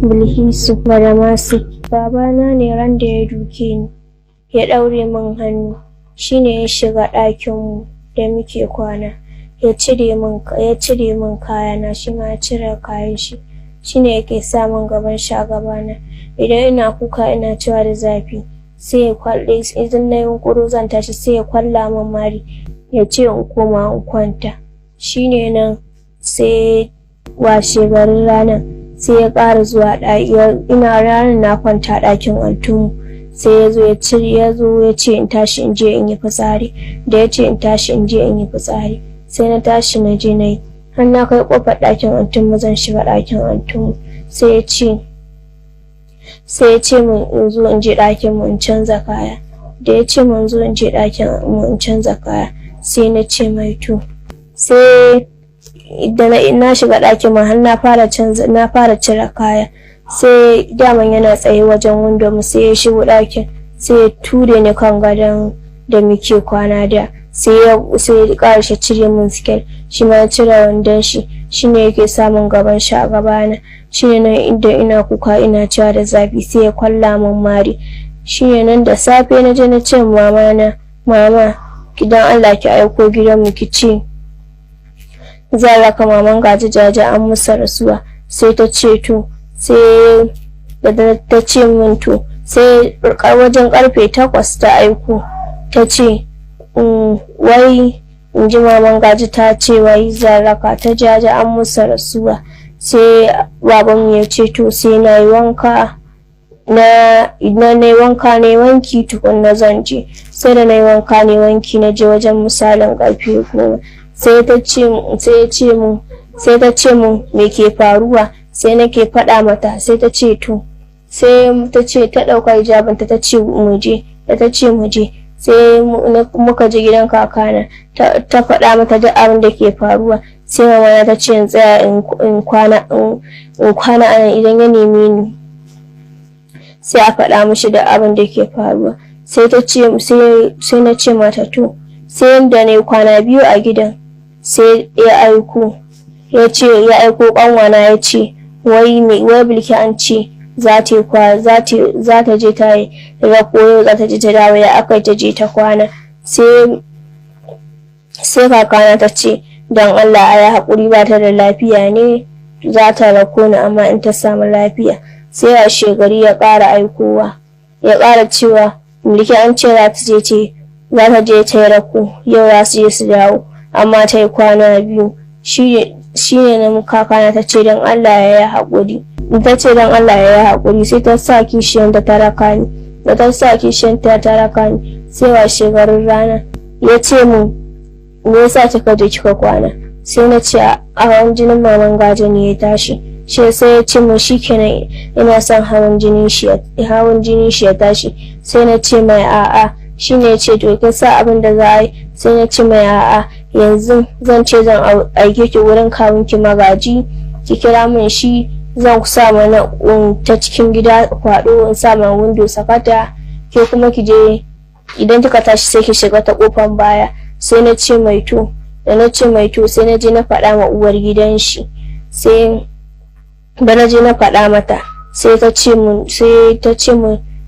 Bilkisu Badamasi. Babana ne ran da ya duke ni, ya ɗaure min hannu, shi ne ya shiga ɗakinmu da muke kwana, ya cire min kayana, shi ma ya cire kayan shi, shi ne yake sa min gaban shi a gabana. Idan ina kuka ina cewa da zafi, sai ya kwalle, idan na yunƙuro zan tashi sai ya kwalla min mari, ya ce in koma in kwanta. Shi ne nan sai washe garin ranar sai ya ƙara zuwa ina ranar na kwanta ɗakin antinmu, sai ya zo ya cire, ya zo ya ce in tashi in je in yi fitsari. Da ya ce in tashi in je in yi fitsari, sai na tashi na je na yi, har na kai ƙofar ɗakin antinmu zan shiga ɗakin antinmu, sai ya ce min in zo in je ɗakin mu in canza kaya. Da ya ce min zo in je ɗakin mu in canza kaya, sai na ce mai to. Sai da na shiga ɗakin mu har na fara canza, na fara cire kaya, sai daman yana tsaye wajen window mu, sai ya shigo ɗakin, sai ya ture ni kan gadon da muke kwana da, sai ya ƙarashe cire min siket, shi ma ya cire wandon shi, shine yake samun gaban shi a gabana. Shine nan inda ina kuka ina cewa da zafi, sai ya kwalla min mari. Shine nan da safe na je na ce mama na, mama idan Allah ki aiko gidanmu ki ce zan raka maman Gaji jaja an musa rasuwa. Sai ta ce to, sai da ta ce min to, sai wajen karfe 8 ta aiko ta ce wai in ji maman Gaji ta ce wai zan raka ta jaja an musa rasuwa. Sai babanmu ya ce to sai na yi wanka, na yi wanka na yi wanki tukunna zan je. Sai da na yi wanka na yi wanki na je wajen misalin karfe 10, sai ta ce mun me ke faruwa, sai nake faɗa mata, sai ta ce to, sai ta ce ta ɗauka hijabinta ta ce mu je, da ta ce mu je sai muka je gidan kakana, ta faɗa mata duk abin da ke faruwa. Sai mama ta ce in tsaya in kwana a nan, idan ya neme ni sai a faɗa mishi da abin da ke faruwa. Sai ta ce sai na ce mata to. Sai da na yi kwana 2 a gidan, sai ya aiko ya ce ya aiko ƙanwana ya ce wai wai Bilki an ce za ta je ta yi rako yau, za ta je ta dawo, ya aka ta je ta kwana. Sai kakana ta ce don Allah a yi haƙuri, ba ta da lafiya ne, za ta rako ni amma in ta samu lafiya. Sai a shegari ya ƙara aikowa ya ƙara cewa Bilki an ce za ta je ce za ta je ta yi rako yau, za su je su dawo amma ta yi kwana 2. Shi ne na kakana ta ce don Allah ya yi haƙuri, ta ce don Allah ya yi haƙuri. Sai ta sa kishiyanta ta raka ni, da ta sa kishiyanta ta raka ni, sai washe garin rana ya ce mun me yasa kika je kika kwana? Sai na ce a hawan jinin maman Gaji ne ya tashi. Shi sai ya ce mun shikenan ina son hawan jinin shi ya tashi. Sai na ce mai a'a. Shi ne ya ce to kin sa abin da za a yi? Sai na ce mai a'a, yanzu zan ce zan aike ki wurin kawunki Magaji, ki kira min shi, zan sa mana ta cikin gida kwaɗo, in sa mana windo sakata, ke kuma ki je idan kika tashi sai ki shiga ta kofan baya. Sai na ce mai to. Da na ce mai to, sai na je na faɗa ma uwar gidan shi. Sai da na je na faɗa mata, sai ta ce mun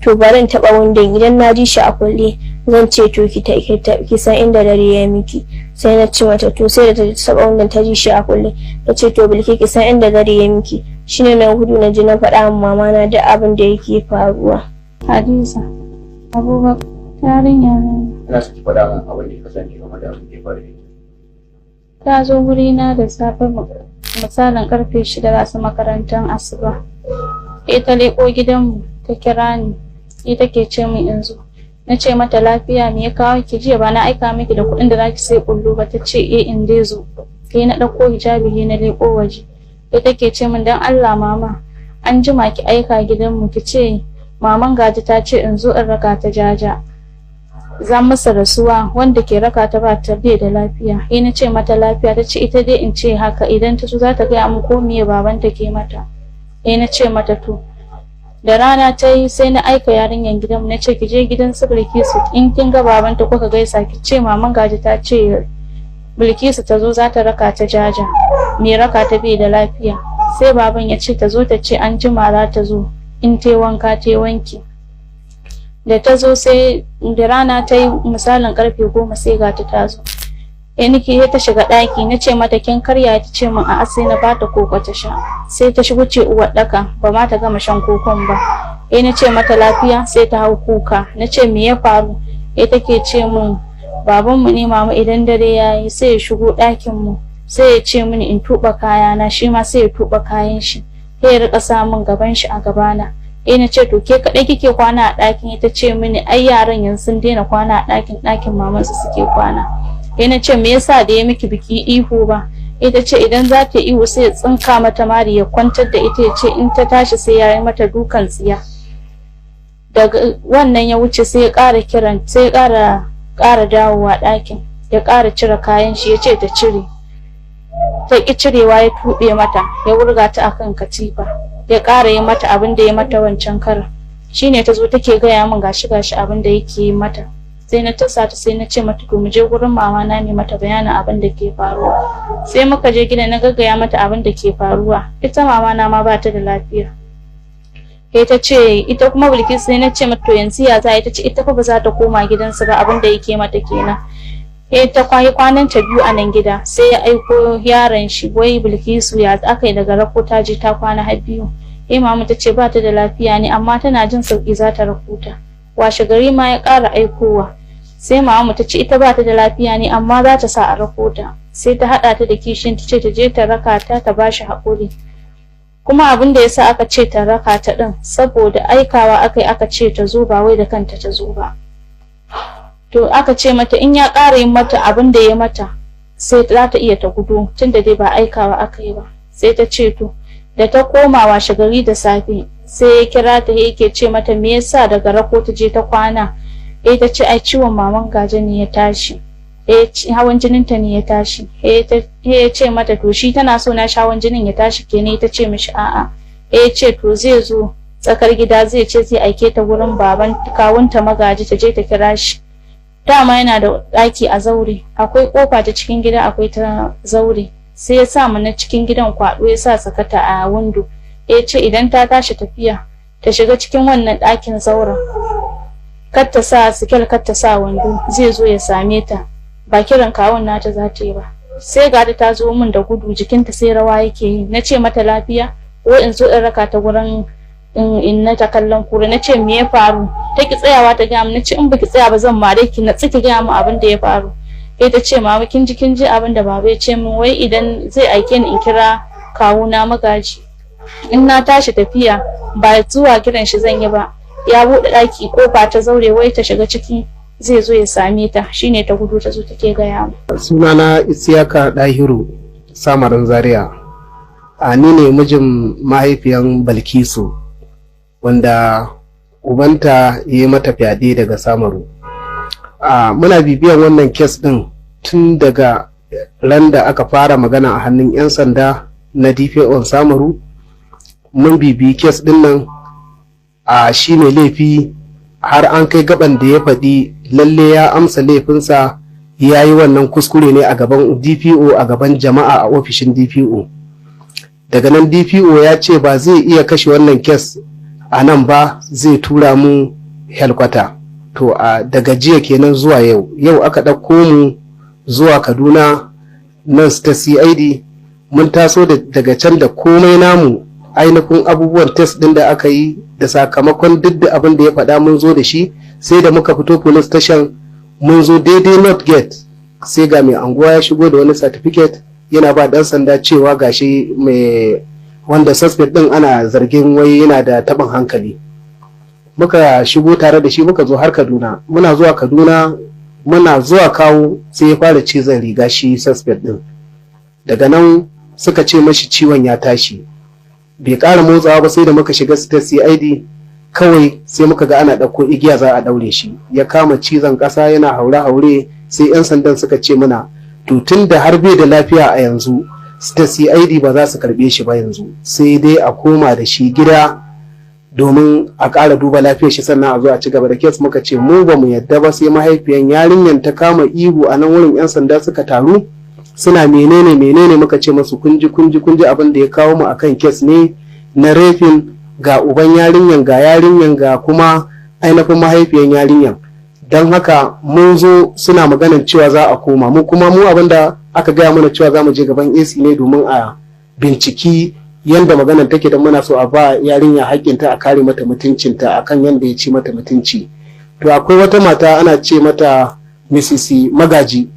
to bari in taɓa windon, idan na ji shi a kulle zan ce to ki san inda dare ya miki. Sai na ce mata to. Sai da ta taɓa windon ta ji shi a kulle, ta ce to Bilki ki san inda dare ya miki. Shine na gudu na je na faɗa wa mama na duk abin da yake faruwa. Hadiza Abubakar yarinya ne. Ina so ki faɗa min abin da kika sani game da abin da ya faru. Ta zo wurina da safe misalin karfe 6 za su makarantar asuba. Sai ta leƙo gidanmu ta kira ni, ita ke ce min in zo. Na ce mata lafiya me ya kawo ki, jiya ba na aika miki da kuɗin da za ki sai kullu ba? Ta ce eh in dai zo. Sai na ɗauko hijabi na leƙo waje. Sai take ce min dan Allah mama an jima ki aika gidanmu ki ce maman Gaji ta ce in zo in raka ta jaja. Za masa rasuwa wanda ke raka ta ba ta bai da lafiya. Sai na ce mata lafiya, ta ce ita dai in ce haka idan ta so za ta gaya min ko miye babanta ke mata. Sai na ce mata to. Da rana ta yi sai na aika yarinyar gidanmu na ce ki je gidan su Bilkisu in kin ga babanta kuka gaisa ki ce maman Gaji ta ce Bilkisu ta zo za ta raka ta jaja, me raka ta bai da lafiya. Sai baban ya ce ta zo, ta ce an jima za ta zo in ta wanka ta wanki. Da ta zo, sai da rana ta yi, misalin karfe 10, sai ga ta ta zo. Ya nake ta shiga ɗaki, na ce mata, "Kin karya?" Ta ce min a'a. Sai na bata koko ta sha. Sai ta shigo ce uwar ɗaka, ba ma ta gama shan kokon ba. Eh, na ce mata, "Lafiya?" Sai ta hau kuka. Na ce, "Me ya faru?" Eh, take ce min, "Babanmu ne, mama, idan dare ya yi sai ya shigo ɗakin mu, sai ya ce mini in tuɓa kayana, shi ma sai ya tuɓa kayan shi, sai ya rika samun gaban shi a gabana." Eh, na ce, "To, ke kaɗai kike kwana a ɗakin?" Ita ce mini, "Ai yaran yanzu sun daina kwana a ɗakin, ɗakin mamansu suke kwana." Eh, na ce, "Me yasa da ya miki biki ihu ba?" Ita ce idan za ta ihu sai ya tsinka mata mari, ya kwantar da ita, ya ce in ta tashi sai ya yi mata dukan tsiya. Daga wannan ya wuce, sai ya ƙara kiran, sai ya ƙara dawowa ɗakin, ya ƙara cire kayan shi, ya ce ta cire, ta ƙi cirewa, ya tuɓe mata, ya wurga ta akan katifa, ya ƙara yi mata abin da ya mata wancan karan. Shine ta zo take gaya min gashi gashi abin da yake yi mata. Sai na tasa ta, sai na ce mata, "To, mu je gurin mama na ne mata bayanin abin da ke faruwa." Sai muka je gida, na gaggaya mata abin da ke faruwa. Ita mama na ma ba ta da lafiya. Sai ta ce ita kuma Bilkisu, sai na ce mata, "To, yanzu ya za?" Ita ce ita fa ba za ta koma gidansu ba, abin da yake mata kenan. Eh, ta kwayi kwanan ta 2 a nan gida, sai ya aiko yaron shi, wai Bilkisu ya aka yi daga rako ta je ta kwana har 2? Eh, mama ta ce ba ta da lafiya ne, amma tana jin sauki, za ta rako ta. Washe gari ma ya ƙara aikowa, sai mama ta ce ita ba ta da lafiya ne, amma za ta sa a rako ta. Sai ta haɗa ta da kishin, ta ce ta je ta raka ta, ta bashi haƙuri. Kuma abin da yasa aka ce ta raka ta ɗin, saboda aikawa aka yi aka ce ta zo, ba wai da kanta ta zo ba. To, aka ce mata in ya ƙara yin mata abin da ya mata, sai za ta iya ta gudu, tunda dai ba aikawa aka yi ba. Sai ta ce to. Da ta koma washe gari da safe, sai ya kira ta, yake ce mata me yasa daga rako ta je ta kwana? Eh, ta ce ai ciwon maman Gaje ne ya tashi, eh, hawan jininta ne ya tashi. Eh, ya ce mata, to, shi tana so na hawan jinin ya tashi kenan? Ta ce mishi a'a. Eh, ya ce to, zai zo tsakar gida, zai ce zai aike ta wurin baban kawunta Magaji, ta je ta kira shi. Dama yana da ɗaki a zaure, akwai kofa ta cikin gida, akwai ta zaure. Sai ya sa na cikin gidan kwaɗo, ya sa sakata a windo, ya ce idan ta tashi tafiya ta shiga cikin wannan ɗakin zauren, kar ta sa siket, kar ta sa wando, zai zo ya same ta, ba kiran kawun nata za ta yi ba. Sai gata ta zo min da gudu, jikinta sai rawa yake yi. Na ce mata, "Lafiya?" Ko in zo in raka ta gurin in na ta kallon kura. Na ce, "Me ya faru?" Ta ki tsayawa ta gaya. Na ce, "In baki tsaya ba zan mare ki, na tsiki gaya mu abin da ya faru." Sai ta ce, "Mama, kin ji, kin ji abin da baba ya ce min, wai idan zai aike ni in kira kawuna Magaji, in na tashi tafiya ba zuwa kiran shi zan yi ba, ya buɗe ɗaki kofa ta zaure, wai ta shiga ciki, zai zo ya same ta." Shine ta gudu ta zo take gaya mu. Sunana Isiyaka Dahiru Samarin Zaria. A ni ne mijin mahaifiyan Balkisu, wanda ubanta ya yi mata fyaɗe daga Samaru. A muna bibiyan wannan case ɗin tun daga ran da aka fara magana a hannun 'yan sanda na DPO Samaru. Mun bibiyi case ɗin nan, a shi mai laifi har an kai gaban da ya faɗi lalle ya amsa laifinsa, ya yi wannan kuskure ne a gaban DPO, a gaban jama'a, a ofishin DPO. Daga nan DPO ya ce ba zai iya kashe wannan case a nan ba, zai tura mu helkwata. To, a daga jiya kenan zuwa yau, yau aka ɗauko mu zuwa Kaduna nan ta CID. Mun taso daga can da komai namu, ainihin abubuwan test ɗin da aka yi da sakamakon duk da abin da ya faɗa, mun zo da shi. Sai da muka fito police station, mun zo daidai north gate, sai ga mai anguwa ya shigo da wani certificate, yana ba dan sanda cewa gashi mai wanda suspect din ana zargin wai yana da taɓin hankali. Muka shigo tare da shi, muka zo har Kaduna. Muna zuwa Kaduna, muna zuwa kawo, sai ya fara cizon riga, shi suspect din. Daga nan suka ce mashi ciwon ya tashi, bai ƙara motsawa ba sai da muka shiga state CID. Kawai sai muka ga ana ɗauko igiya za a ɗaure shi, ya kama cizon ƙasa, yana haure-haure. Sai 'yan sandan suka ce mana, to, tun da har bai da lafiya a yanzu, state CID ba za su karɓe shi ba yanzu, sai dai a koma da shi gida domin a ƙara duba lafiyar shi, sannan a zo a ci gaba da case. Muka ce mu ba mu yadda ba. Sai mahaifiyan yarinyan ta kama ihu a nan wurin, 'yan sanda suka taru. Suna menene menene? Muka ce masu kunji kunji kunji, abin da ya kawo mu akan case ne na raping, ga uban yarinyan, ga yarinyan, ga kuma ainihin mahaifiyan yarinyan. Don haka mun zo, suna maganan cewa za a koma. Mu kuma mu abin da aka gaya mana cewa za mu je gaban AC ne domin a binciki yadda maganan take, don muna so a ba yarinya haƙƙinta, a kare mata mutuncinta akan yadda ya ci mata mutunci. To akwai wata mata ana ce mata Mrs. Magaji.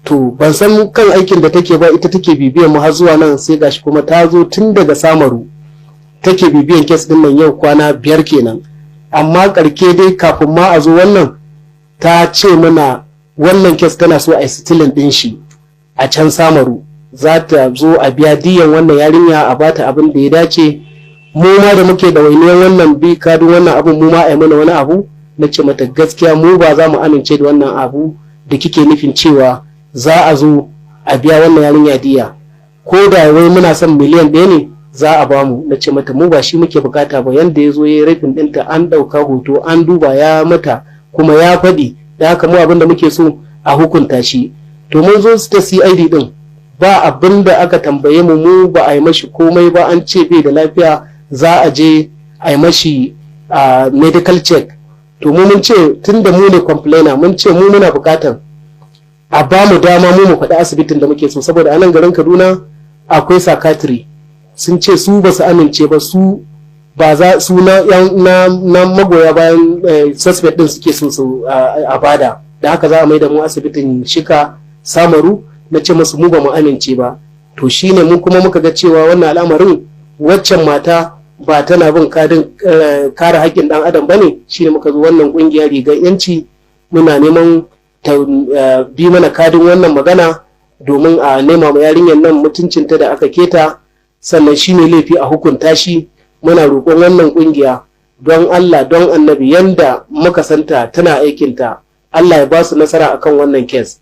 To ban san kan aikin da take ba, ita take bibiyan mu har zuwa nan. Sai gashi kuma ta zo tun daga Samaru take bibiyan case din nan, yau kwana 5 kenan. Amma karke dai kafin ma a zo wannan, ta ce mana wannan case tana so a yi settling din shi a can Samaru, za ta zo a biya diyan wannan yarinya, a bata abin da ya dace. Mu ma da muke da wainiyar wannan bi kadin wannan abin, mu ma a yi mana wani abu. Na ce mata gaskiya mu ba za mu amince da wannan abu da kike nufin cewa za a zo a biya wannan yarinya diya, ko da wai muna son miliyan 1 ne za a bamu. Na ce mata mu ba shi muke bukata ba. Yanda ya zo ya yi raping ɗinta, an ɗauka hoto, an duba, ya mata kuma ya faɗi. Da haka mu abin da muke so a hukunta shi. To mun zo ta CID din, ba abin da aka tambaye mu. Mu ba a yi mashi komai ba. An ce bai da lafiya, za a je a yi mashi medical check. To mu mun ce tunda mu ne complainer, mun ce mu muna bukatan a ba mu dama mu mu faɗi asibitin da muke so, saboda a nan garin Kaduna akwai psychiatry. Sun ce su ba su amince ba, su ba za su na magoya bayan suspect din suke so su a bada. Da haka za a mai da mu asibitin Shika Samaru. Na ce musu mu ba mu amince ba. To shine mu kuma muka ga cewa wannan al'amarin, waccan mata ba tana bin kadin kare haƙƙin ɗan adam bane. Shine muka zo wannan ƙungiya Rigar Yanci, muna neman ta bi mana kadin wannan magana domin a nema ma yarinyar nan mutuncinta da aka keta, sannan shi ne laifi a hukunta shi. Muna roƙon wannan ƙungiya, don Allah don Annabi, yanda muka santa tana aikinta, Allah ya ba su nasara akan wannan case.